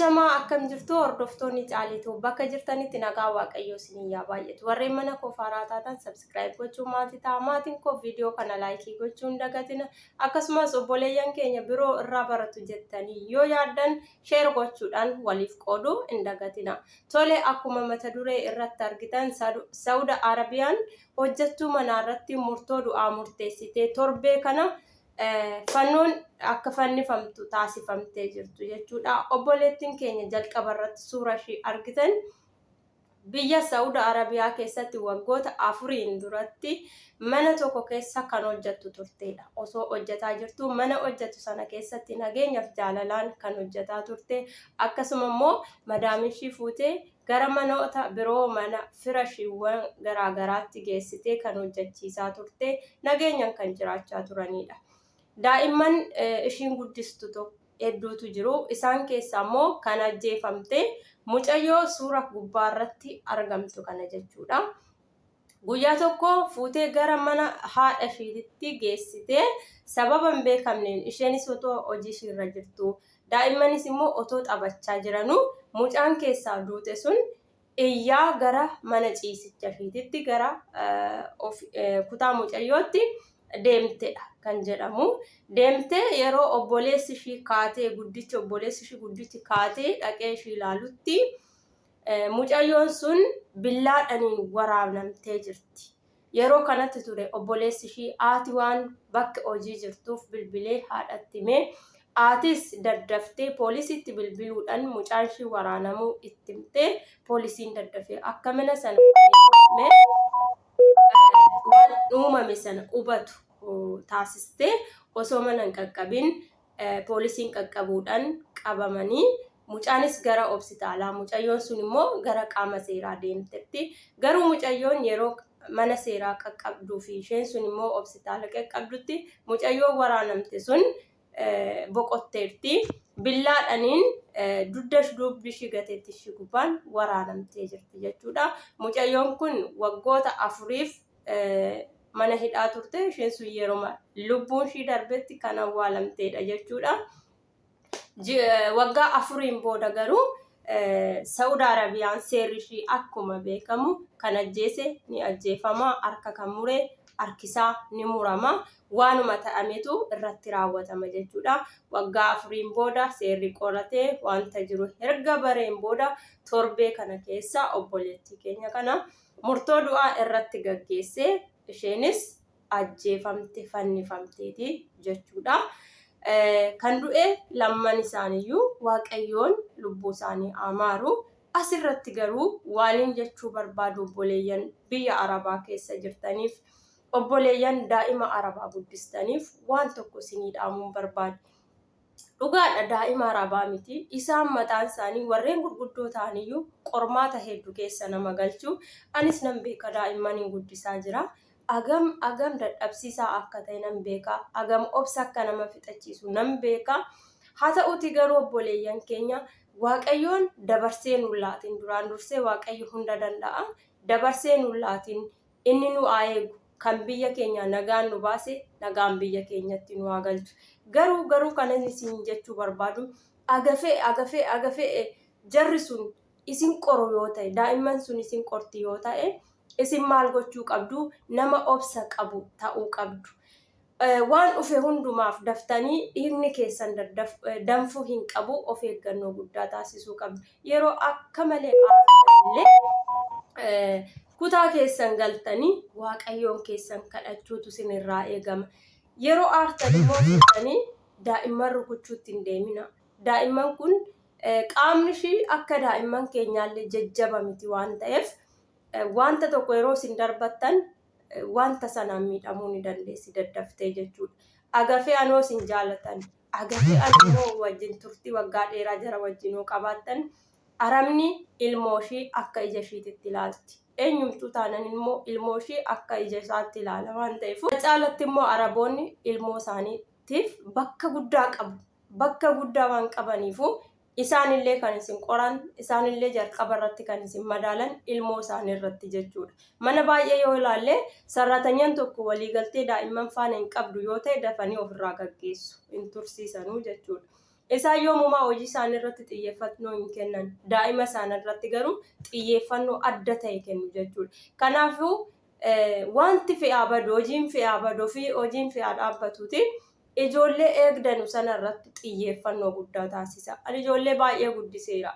Ashamaa akkam jirtu hordoftoonni Caalituu bakka jirtanitti nagaa Waaqayyoo isinii yaa baay'atu. Warreen mana koo faaraa taatan subscribe gochuun maatii ta'a. Maatiin koo viidiyoo kana laayikii gochuun dagatina. Akkasumas obboleeyyan keenya biroo irraa baratu jettanii yoo yaaddan sheer gochuudhaan waliif qooduu hin dagatina. Tole akkuma mata duree irratti argitan Sauda Arabiyaan hojjettuu manaa irratti murtoo du'aa murteessitee torbee kana fannoon akka fannifamtu taasifamtee jirtu jechuudha. Obboleettiin keenya jalqaba irratti suura ishii argitan biyya Saawuda Arabiyaa keessatti waggoota afuriin duratti mana tokko keessa kan hojjettu turteedha. Osoo hojjetaa jirtu mana hojjettu sana keessatti nageenyaaf jaalalaan kan hojjetaa turte akkasuma immoo madaamii ishii fuutee gara manoota biroo mana fira ishiiwwan garaa garaatti geessitee kan hojjechiisaa turte nageenyan kan jiraachaa turaniidha. Daa'imman ishiin guddistu hedduutu jiru. Isaan keessaa immoo kan ajjeefamte mucayyoo suura gubbaa irratti argamtu kana jechuudha. Guyyaa tokko fuutee gara mana haadha ishiitti geessitee sababa hin beekamneen isheenis otoo hojii ishiirra jirtu daa'immanis immoo otoo taphachaa jiranuu mucaan keessaa duute sun iyyaa gara mana ciisicha ishiititti gara kutaa mucayyootti deemtedha kan jedhamu. Deemtee yeroo obboleessi ishii kaatee guddichi obboleessi ishii guddichi kaatee dhaqee ishii ilaalutti Mucayyoon sun billaadhaniin waraanamtee jirti. Yeroo kanatti ture obboleessi ishii haati waan bakka hojii jirtuuf bilbilee haadhatti hime. Haatis daddaftee poolisiitti bilbiluudhaan mucaan ishii waraanamuu itti himte. Poolisiin daddafee akka mana sana deemee waan uumame sana hubatu taasiste. Osoo mana hin qaqqabin poolisiin qaqqabuudhaan qabamanii mucaanis gara obsitaalaa mucayyoon sun immoo gara qaama seeraa deemtetti. Garuu mucayyoon yeroo mana seeraa qaqqabduu fi isheen sun immoo obsitaala qaqqabdutti mucayyoon waraanamte sun boqotteerti. Billaadhaniin dugda dugdi ishii gateetti ishii gubbaan waraanamtee jirti jechuudha. Mucayyoon kun waggoota afuriif mana hidhaa turte. Isheen sun yeroo lubbuun ishii darbetti kan awwaalamteedha jechuudha. Waggaa afuriin booda garuu Sa'ud Arabiyaan seerri ishii akkuma beekamu kan ajjeese ni ajjeefama, harka kan mure harkisaa ni murama, waanuma ta'ametu irratti raawwatama jechuudha. Waggaa afuriin booda seerri qoratee wanta jiru erga bareen booda torbee kana keessa obboleettii keenya kana murtoo du'aa irratti gaggeessee isheenis ajjeefamte fannifamteeti jechuudha. Kan du'e lamman isaaniiyyuu Waaqayyoon lubbuu isaanii haa maaru. Asirratti garuu waanin jechuu barbaadu obboleeyyan biyya Arabaa keessa jirtaniif obboleeyyan daa'ima Arabaa guddistaniif waan tokko isinii dhaamuun barbaade. Dhugaadha daa'ima Arabaa miti. Isaan mataan isaanii warreen gurguddoo ta'aniyyuu qormaata heddu keessa nama galchu. Anis nan beeka daa'imman hin guddisaa jira. Agam agam dadhabsiisaa akka ta'e nan beeka. Agam obsa akka nama fixachiisu nan beeka. Haa ta'uutii garuu obboleeyyan keenya Waaqayyoon dabarsee nun laatin. Duraan dursee Waaqayyo hunda danda'a. Dabarsee nun laatin. Inni nu haa eegu. Kan biyya keenyaa nagaan nu baase nagaan biyya keenyatti nu haa galchu. Garuu garuu kanan isin jechuu barbaadu aga fe'e aga fe'e aga fe'e jarri sun isin qoru yoo ta'e daa'imman sun isin qorti yoo ta'e isin maal gochuu qabdu nama obsa qabu ta'uu qabdu. Waan dhufe hundumaaf daftanii dhiigni keessan danfuu hin qabu of eeggannoo guddaa taasisuu qabdu. Yeroo akka malee aartanillee kutaa keessan galtanii waaqayyoon keessan kadhachuutu isinirraa eegama. Yeroo aartan immoo fuutanii daa'imman rukuchuutti hin deemina. Daa'imman kun qaamni ishii akka daa'imman keenyaallee jajjaba miti waan ta'eef wanta tokko yeroo isin darbattan wanta sanaan miidhamuu ni dandeessi daddaftee jechuudha. Agafee anoo isin jaalatan, agafee anoo wajjin turtii waggaa dheeraa jara wajjin yoo qabaattan aramni ilmoo ishii akka ija ishiititti ilaalti. Eenyumtuu taanan immoo ilmoo ishii akka ija isaatti ilaala waan ta'eef. Caalatti immoo araboonni ilmoo isaaniitiif bakka guddaa qabu. Bakka guddaa waan qabaniifu Isaanillee kan isin qoran, isaanillee jalqaba irratti kan isin madaalan ilmoo isaanii irratti jechuudha. Mana baay'ee yoo ilaalle sarraatanyan tokko waliigaltee daa'imman faana hin qabdu yoo ta'e dafanii ofirraa gaggeessu, hin tursiisanuu jechuudha. Isaan yoomumaa hojii isaanii irratti xiyyeeffannoo hin kennan. Daa'ima isaanii irratti garuu xiyyeeffannoo adda ta'e kennu jechuudha. Kanaafuu wanti fe'aa badu, hojiin fe'aa badu fi hojiin fe'aa dhaabbatuuti ijoollee eegdanu sana irratti xiyyeeffannoo guddaa taasisa. Ani ijoollee baay'ee guddiseera.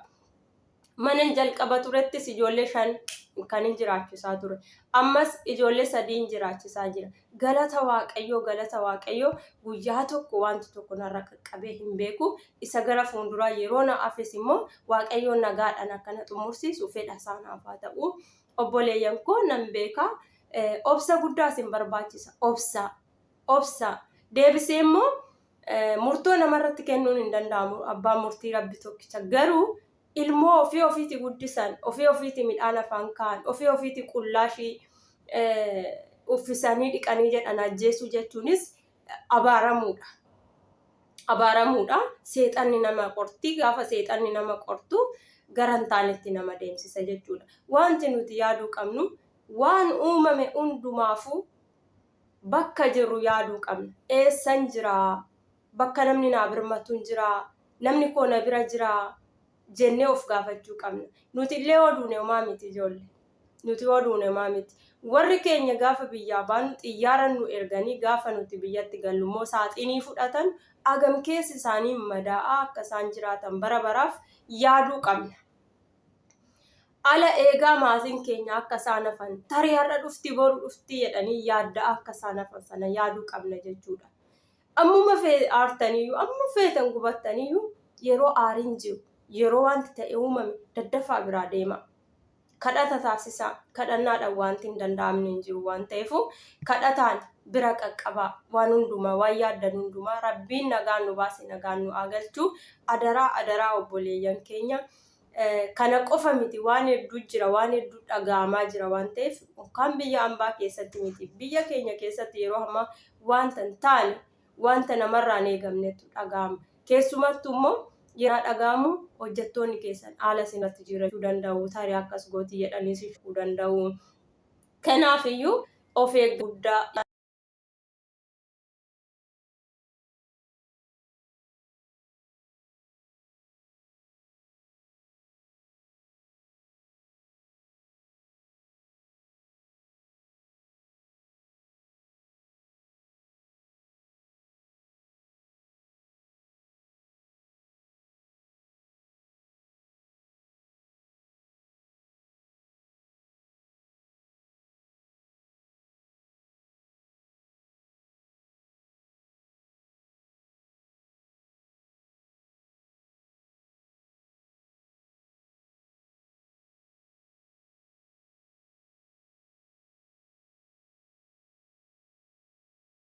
Manan jalqaba turettis ijoollee 5 kanin jiraachisaa ture. Ammas ijoollee 3n jiraachisaa jira. Galata Waaqayyoo, galata Waaqayyoo guyyaa tokko wanti tokko narra qaqqabee hin beeku. Isa gara fuulduraa yeroo na hafes immoo Waaqayyoon nagaadhaan akka na xumursiisu fedha isaa naaf haa ta'u. Obboleeyyan koo nan beeka. Obsa guddaa isin barbaachisa. Obsa. Obsa. Deebisee immoo murtoo namarratti kennuun hin danda'amu. Abbaan murtii Rabbi tokkicha. Garuu ilmoo ofii ofiiti guddisan, ofii ofiiti midhaan afaan kaa'an, ofii ofiiti qullaashii uffisanii dhiqanii jedhan ajjeesuu jechuunis abaaramuudha. Abaaramuudha. Seexanni nama qorti. Gaafa seexanni nama qortu gara hin taanetti nama deemsisa jechuudha. Wanti nuti yaaduu qabnu waan uumame hundumaafuu bakka jirru yaaduu qabna. Eessan jiraa? Bakka namni naa birmatuun jiraa? Namni koo na bira jiraa? Jennee of gaafachuu qabna. Nuti illee yoo duune homaa miti ijoollee. Nuti yoo duune homaa miti. Warri keenya gaafa biyyaa baanu xiyyaaran nu erganii gaafa nuti biyyatti gallu immoo saaxinii fudhatan agam keessi isaanii madaa'aa akka isaan jiraatan bara baraaf yaaduu qabna. Ala eegaa maatiin keenya akka isaan hafan tarii har'a dhufti boru dhufti jedhanii yaaddaa akka isaan hafan sana yaaduu qabna jechuudha. Ammuma aartaniyyuu amma feetan gubattaniyyuu yeroo aariin jiru yeroo wanti ta'e uumame daddafaa biraa deema. Kadhata taasisaa. Kadhannaadhaan wanti hin danda'amne hin jiru waan ta'eef kadhataan bira qaqqabaa waan hundumaa waan yaaddan hundumaa Rabbiin nagaan nu baase nagaan nu haa galchu. Adaraa adaraa obboleeyyan keenya kana qofa miti waan hedduu jira waan hedduu dhaga'amaa jira waan ta'eef kan biyya ambaa keessatti miti biyya keenya keessatti yeroo ammaa wanta hin taane wanta namarraa hin eegamnetu dhaga'ama. Keessumattuu immoo yeroo dhaga'amu hojjettoonni keessan haala isinatti jiraachuu danda'u tarii akkas gootii jedhanii si shukuu danda'u. Kanaaf iyyuu of eeggannoo guddaa